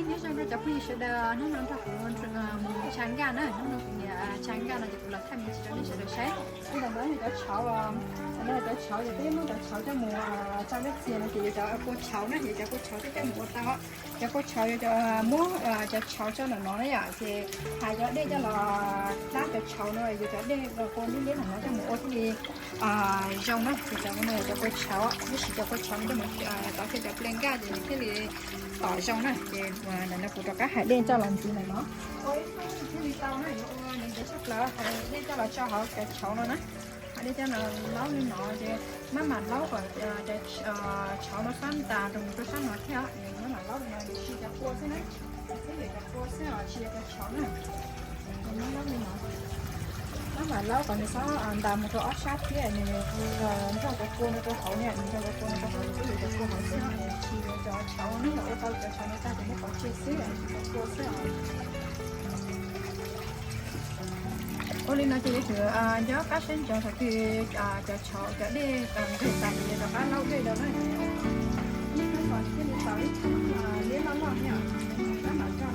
Nyob zoo rau cov phooj ywg sawv daws, hnub no nrog kuv mus tshaj nkaj na, hnub no kuv niam tshaj nkaj no ces kuv los thaij me ntsis rau nej sawv daws saib. Ntawm no yog cov tshauv, ntawm no yog cov tshauv, ces peb muab cov tshauv coj mus tsa nkaj txias no ces yog cov kua tshauv na, yog cov kua tshauv peb coj mus ua tau. Cov kua tshauv yog cov muab cov tshauv tso ntawm no na yom, ces hais cov dej coj los hlab cov tshauv no, yog cov dej kua liab liab no coj mus ua thiaj li zoo na. Ces cov no yog cov kua tshauv, tab sis cov kua tshauv no coj mus tov chaw cov ple nkaj ces nws thiaj li tom zoo na. Ces ntawm no kuv rov qab hais dej coj los ntxiv ntawm no, ua ib hnub thiaj li tau na, yuav ua ntev ntev tshaj plaws, hais dej coj los tso hauv cov tshauv no na. Hais dej coj los laub li no ces maj mam laub kom cov tshauv no xob ntas rau mus rau sab no thiab, maj mam laub li no, nws tsis cov kua xwb na, xwb yog cov kua xwb os, tsis yog cov tshauv na. Maj mam laub li no, maj mam laub kom nws xob ntas mus rau ob sab thiab, nws nrog cov kua no rau hauv na, nws nrog cov kua no rau hauv, xwb yog cov kua hauv xwb, tsis yog cov tshauv. Nws yog ua tau cov tshauv no tag ces muab pov tseg xwb, tsis cov kua xwb os. Ua li no ces yuav tsum nco qab saib ntsoov thaum twg cov tshauv cov dej nqig tas ces rov qab laub dej rau na. Ib hnub no thiaj li tau ib thoob liab loj loj thiab, maj mam tso.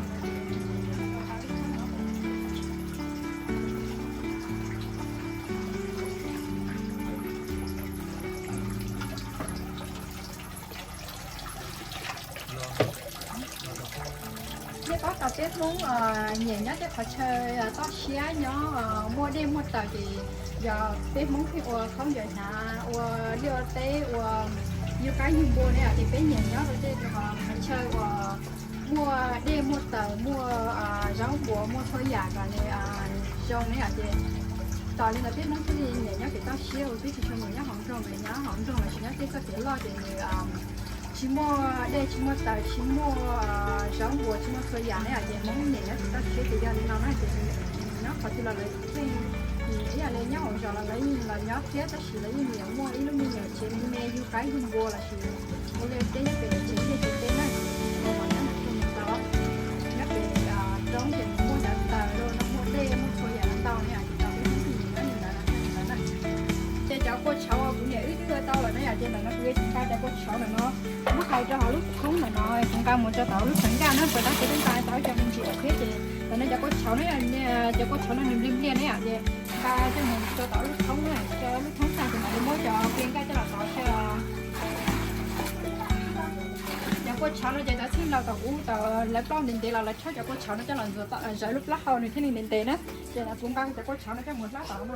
Nej paub tau peb Hmoob nyiam nyob tej qhov chaw toj siab nyob muaj dej muaj taws ces yog peb Hmoob thiaj ua khaub ncaws hnav, ua liaj ua teb, ua yug qaib yug npua ne yom, ces peb nyiam nyob rau tej qhov chaw uas muaj dej muaj taws, muaj zaub npua, muaj txhua yam kom nws zoo ne yom. Ces tos li ntawd peb Hmoob thiaj li nyiam nyob kev toj siab, ua peb tsis tshua nyiam nyob hauv nroog, nyob hauv nroog lossis nyob tej txoj kev loj ces nws tsis muaj dej tsis muaj taws tsis muaj zaub npua tsis muaj txhua yam ne yom, ces Hmoob nyiam nyob kev toj siab ces yog li no na. Ces nyob qhov twg los lawv yeej, ib yam li nyob hauv zos los lawv yeej los nyob thiab, tab sis lawv yeej nyiam muaj ib lub me nyuam tsev me me yug qaib yug npua lossis ua liaj teb nyob pem tsev liaj tsev teb na, ces ua kom nyob nws tau. Nyob pem roob ces muaj cov taws, muaj dej, muaj txhua yam ntau ne yom, ces tau peb Hmoob thiaj nyiam nyob li ntawd na. Ces cov kua tshauv uas kuv niam wb twb ua tau lawm na yom, ces ntawm no kuv yuav nqa cov kua tshauv ntawm no muab hais rau hauv lub thoob ntawm no, kuv nqa mus rau tom lub tsev nkaj na, puas tab kuv twb nqa tau cov me ntsis thiab. Ces ntawm no cov kua tshauv na, cov kua tshauv no nws npliag npliag ne yom, ces nqa coj mus rau tom lub thoob na, rau lub thoob tag ces mam li muab cov ple nkaj coj los tov saib os. Cov kua tshauv no ces cov txheej laus tom kuv, lawv ploj ntev ntev los lawv rhaub cov kua tshauv no coj los ntxuav zawv lub plaub hau nws thiaj li ntev ntev na. Ces kuv nqa cov kua tshauv no coj mus hlab tom no.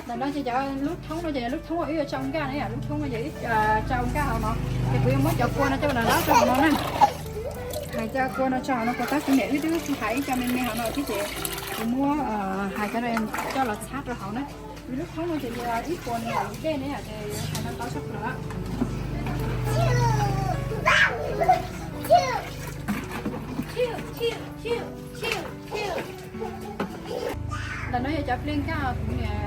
Ntawm no ces cov lub thoob no ces lub thoob uas wb yuav tsau nkaj na yom, lub thoob no ces wb tsau nkaj hauv no. Ces kuv yuav muab cov kua no coj los hlab rau hauv no na. Hais cov kua no tso hauv no, puas tab kuv niam wb twb hais ib co me me hauv no thiab ces kuv muab hais cov coj los txhab rau hauv na. Vim lub thoob no ces yog ib puas nws yog dej ne yom, ces hais no tau tshaj plaws. Ntawm no yog cov ple nkaj kuv niam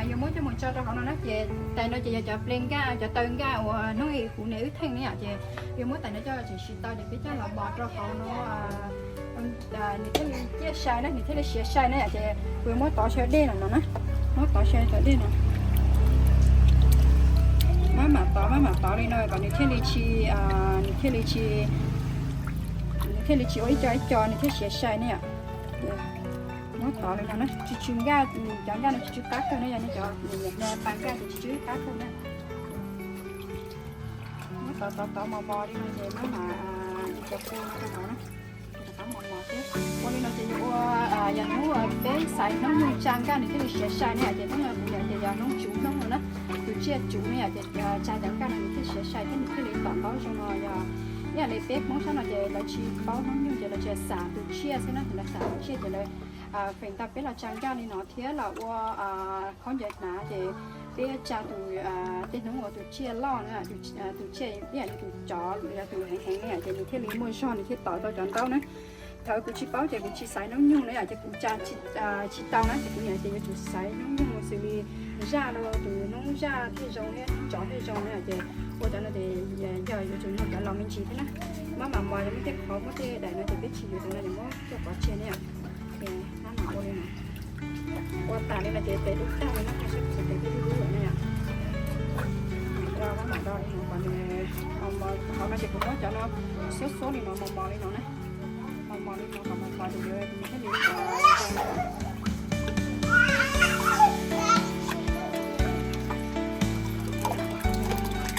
yuav muab coj mus tso rau hauv no na, ces tais no ces yog cov ple nkaj, cov taw nkaj uas hnub ib kuv niam wb theej ne yom, ces yuav muab tais no coj tseem tsis tau ces peb coj los mos rau hauv no, nws thiaj li ciaj sai na, nws thiaj li siav sai na yom, ces kuv yuav muab tov saw dej no no na, muab tov saw cov dej no. Maj mam tov, maj mam tov li no kom nws thiaj li tsis, nws thiaj li tsis, nws thiaj li tsis ua ib co ib co nws thiaj siav sai ne yom. Muab tov li no na, tsw tsw nkaj, cov nkaj no tsw tsw qab kawg na, yog nej cov niam hnia pa nkaj ces tsw tsw qab kawg na. Muab tov tov tov mos mos li no ces maj mam cov kua no rau hauv na. Tov mos mos thiab. Ua li no ces yuav ua, yog hnub peb xaiv hnub nyoog tsa nkaj nws thiaj li siav sai ne yom, ces hnub no kuv yog ces yog hnub tsuv hnub no na, tus tsiaj tsuv ne yom, ces tsa cov nkaj no nws thiaj siav sai thiab nws thiaj li tom ntaub zoo no yom. Ib yam li peb Hmoob sab no ces lawv tsis paub hnub nyoog ces lawv tsis xam tus tsiaj xwb na, ces lawv xam tus tsiaj ces lawv feem ntau peb los tsa nkaj li no thiab los ua khaub ncaws hnav ces peb tsa tus, tej hnub uas tus tsiaj loj na, tus tsiaj ib yam li tus tsov los yog tus heev heev na yom, ces nws thiaj li muaj zog nws thiaj tom tau cov ntaub na. Thaum kuv tsis paub ces kuv tsis xaiv hnub nyoog na yom, ces kuv tsa tsis tau na, ces kuv niam ces yuav tsum xaiv hnub nyoog xws li zaj no, tus hnub zaj thiaj zoo thiab hnub tsov thiaj zoo na yom, ces ua cov no ces yog yuav tsum nrog cov laus me ntsis thiab na. Maj mam mos, yog muaj tej qhov muaj tej daim no ces peb tsis yuav cov no, yuav muab coj pov tseg ne yom. Ces maj mam ua li no. Ua tas li no ces tes dub tag li no, saib kuv tes twb dub dub lawm ne yom. Rau maj mam do li no kom nws Hauv no ces kuv muab cov no xuab xuab li no mos mos li no na, mos mos li no kom mos mos ces yuav thiaj li maj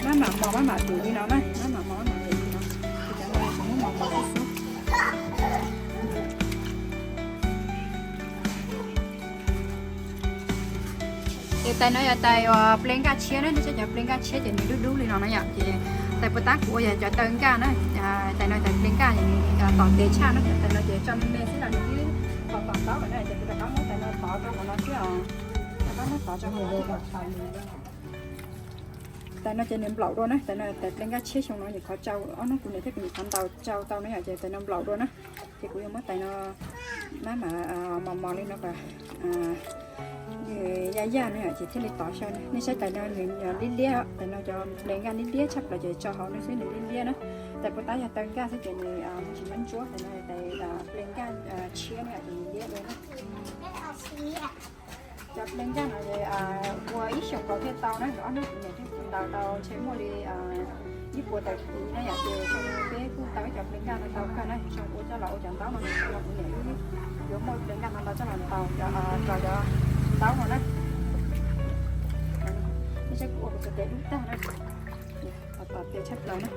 mam mos maj mam dum li no na, maj mam mos maj mam dum li no. Ces cov no kuv muab mos mos xuab xuab. Ces tais no yog tais uas ple nkaj tshiab na, nej saib cov ple nkaj tshiab ces nws dub dub li no na yom. Ces tais puas tab kuv ua yog cov taw nkaj na, tais no tais ple nkaj ces nws tom tes tshaj na, cov tais no ces tso me me xwb los nws twb tom tom ntaub lawm na, ces kuv rov qab muab tais no tov rau hauv no xwb os, rov qab muab tov rau hauv no. Tais no ces nws nplaum dua na, tais no tais ple nkaj tshiab xyoo no nyuam qhuav tsau, ob hnub kuv niam thiab kuv nyuam qhuav ntaus tsau tau na yom, ces tais no nplaum dua na. Ces kuv yuav muab tais no maj mam mos mos li no kom yaj yaj no yom, ces thiaj li tov xyaw na. Nej saib tais no nws liab liab, tais no cov ple nkaj liab liab tshaj plaws ces tso hauv no xwb nws liab liab na. Tais puas tab yog taw nkaj xwb ces nws tsis ntsuab ntsuab, tais no tais ple nkaj tshiab no yom, ces nws liab dua na. Cov ple nkaj no ua ib xyoos nkaus thiaj tau na, ob hnub kuv niam thiab kuv ntaus tau ntshe muaj li ib puas tawm kiv na yom, ces xyoo no peb kuj tau ib cov ple nkaj no tau kawg na, xyoo ua coj los ua cov ntaub no nws ua kuv niam wb yuav muaj ple nkaj no los coj los ntaus cov, rau cov ntaub no na. Nej saib kuv ua kuv cov tes dub tag na, tom tes tshaj plaws na.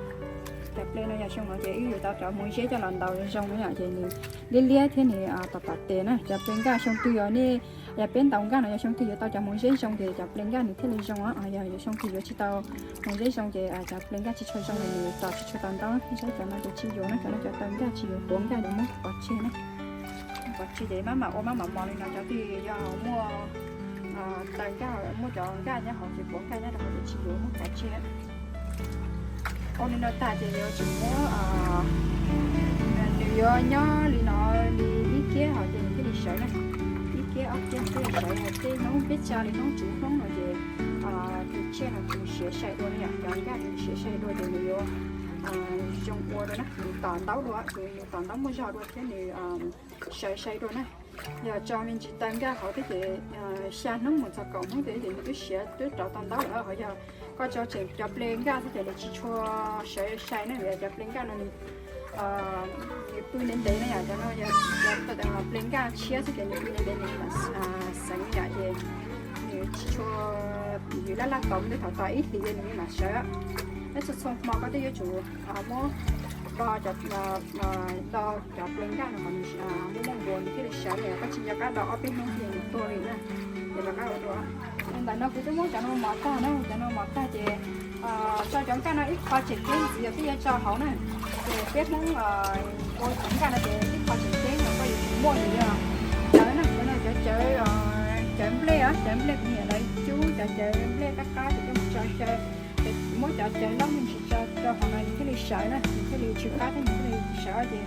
Cov ple no yog xyoo no ces wb yuav tau cov hmoov zeb coj los ntaus zoo na yom, ces nws liab liab thiab nws tom tom tes na. Cov ple nkaj xyoo twg yog nej, yog peb ntaus nkaj no yog xyoo twg yuav tau cov hmoov zeb zoo ces cov ple nkaj nws thiaj li zoo os, yog xyoo twg yuav tsis tau hmoov zeb zoo ces cov ple nkaj tsis tshua zoo li nws tos tsis tshua tau ntaub. Nej saib cov no ces tsis yuav na, cov no cov taw nkaj tsis yuav, puav nkaj yuav muab pov tseg na. Pov tseg ces maj mam ua maj mam mos li no, cov twg yog muaj taw nkaj, muaj cov nkaj nyob hauv ces puav nkaj nyob rau hauv ces tsis yuav, muab pov tseg. Ua li no tag ces yuav tsum muab, nws yuav nyob li no li ib kiab hauv ces nws thiaj li sawv na. Ib kiab ob kiab thiaj li sawv, tej hnub peb tsa li hnub tsuv hnub no ces tus tsiaj no tus siav sai dua na yom, cov nkaj tus siav sai dua ces nws yuav zoo ua dua na, nws tom ntaub dua, nws tom ntaub muaj zog dua thiab nws sawv sai dua na. Yog tso me ntsis taw nkaj hauv thiab ces xya hnub mus txog kaum hnub ces nws twb siav twb rov tau ntaub lawm, ho yog koj tso tseem cov ple nkaj xwb ces nws tsis tshua sawv sai na, vim cov ple nkaj no nws pw ntev ntev na yom, cov no yog ple nkaj tshiab xwb ces nws pw ntev ntev nws mam xeev yom, ces nws tsis tshua, yus laj laj tos nws thaum tos ib hlis nws mam sawv. Peb txhua txhua hmo koj twb yuav tsum muab do cov, do cov ple nkaj no kom nws muaj muaj npuas nws thiaj li sawv na, koj tsis nco qab do ob peb hnub ces nws tuag li na. Ces rov qab ua dua. Ntawm no kuv twb muab cov no mos tag na, cov no mos tag ces tso cov nkaj no ib qho tseem ceeb ntxiv yog twb yuav tso hauv na. Ces peb Hmoob ua cov nkaj no ces ib qho tseem ceeb no koj yuav tsum muaj yog cawv na, cov no cov cawv, cawv nplej, cawv nplej kuv niam lawv cub cov cawv nplej qab qab ces koj mus tso xyaw, ces muab cov cawv loj me ntsis tso rau hauv no nws thiaj li sawv na, nws thiaj li tsw qab thiab nws thiaj li sawv ces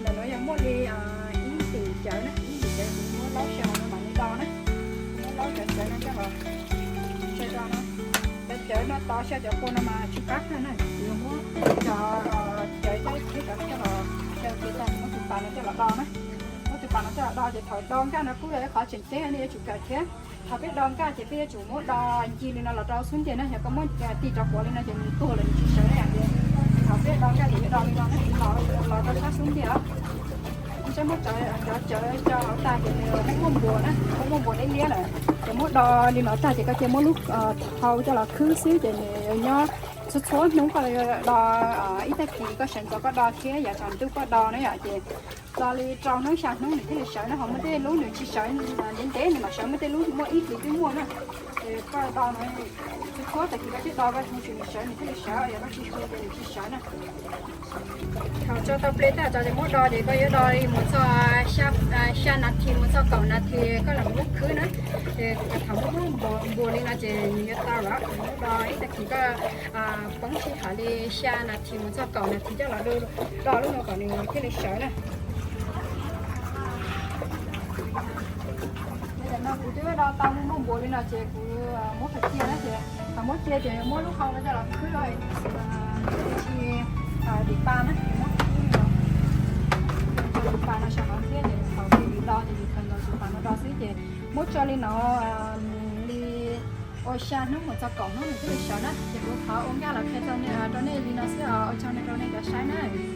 ntawm no yog muaj li ib ntim cawv na, ib ntim cawv kuv muab laub xyaw no mam li do na. Kuv muab laub cov cawv no coj los xyaw do no. Cov cawv no tod xyaw cov kua no mas tsw qab kawg na, kuv yuav muab cov cawv coj thiab cov no coj los xyaw kiag tag, muab tus pas no coj los do na. Muab tus pas no coj los do ces thaum do nkaj no kuj yog ib qhov tseem ceeb nej yuav tsum kawm thiab. Thaum peb do nkaj ces peb yuav tsum muab do ncig li no los rau xub ntiag na, yog koj muab tig rau quav li no ces nws tuag lawm nws tsis sawv na yom. Ces thaum peb do nkaj ces yuav do li no na, los rau sab xub ntiag. Saib muab cov cawv coj hauv tag ces nws muaj muaj npuas na, muaj muaj npuas liab liab lawm. Ces muab do li no tag ces koj cia muab lub thau coj los khwb xwb ces nws nyob txhua txhua hnub koj do ib tag kis koj sawv ntxov koj do thiab yav tsaus ntuj koj do na yom. Ces do li rau hnub xya hnub nws thiaj li sawv na, ho muaj tej lub nws tsis sawv ntev ntev nws mam sawv, muaj tej lub muaj ib hlis twb muaj na. Ces koj do no txhua tag kis koj twb do koj mus tsis nws sawv nws thiaj li sawv, yog koj tsis hu ces nws tsis sawv na. Thaum tso tau ple tag tso ces muab do ces koj yuav do li mus txog xya nas this mus txog kaum nas this koj lam muab khwb na. Ces thaum muab npuas li no ces nws yuav tau lawm, muab do ib tag kis koj poob sij hawm li xya nas this mus txog kaum nas this coj los do lub no kom nws thiaj li sawv na. Tam no kuv twb do tau muaj muaj npuas li no ces kuv muab qhov cia na, ces thaum muab cia ces muab lub hau no coj los khwb, tsis tim pa na, muab khwb, tim pa no sawv hauv thiab ces thaum tim do ces tim pa no do xwb ces muab tso li no li ua xya hnub mus txog kaum hnub nws thiaj li sawv na. Ces kuv thov ua nkaj los qhia rau nej li no. Xwb, ua tsaug rau nej cov saib na.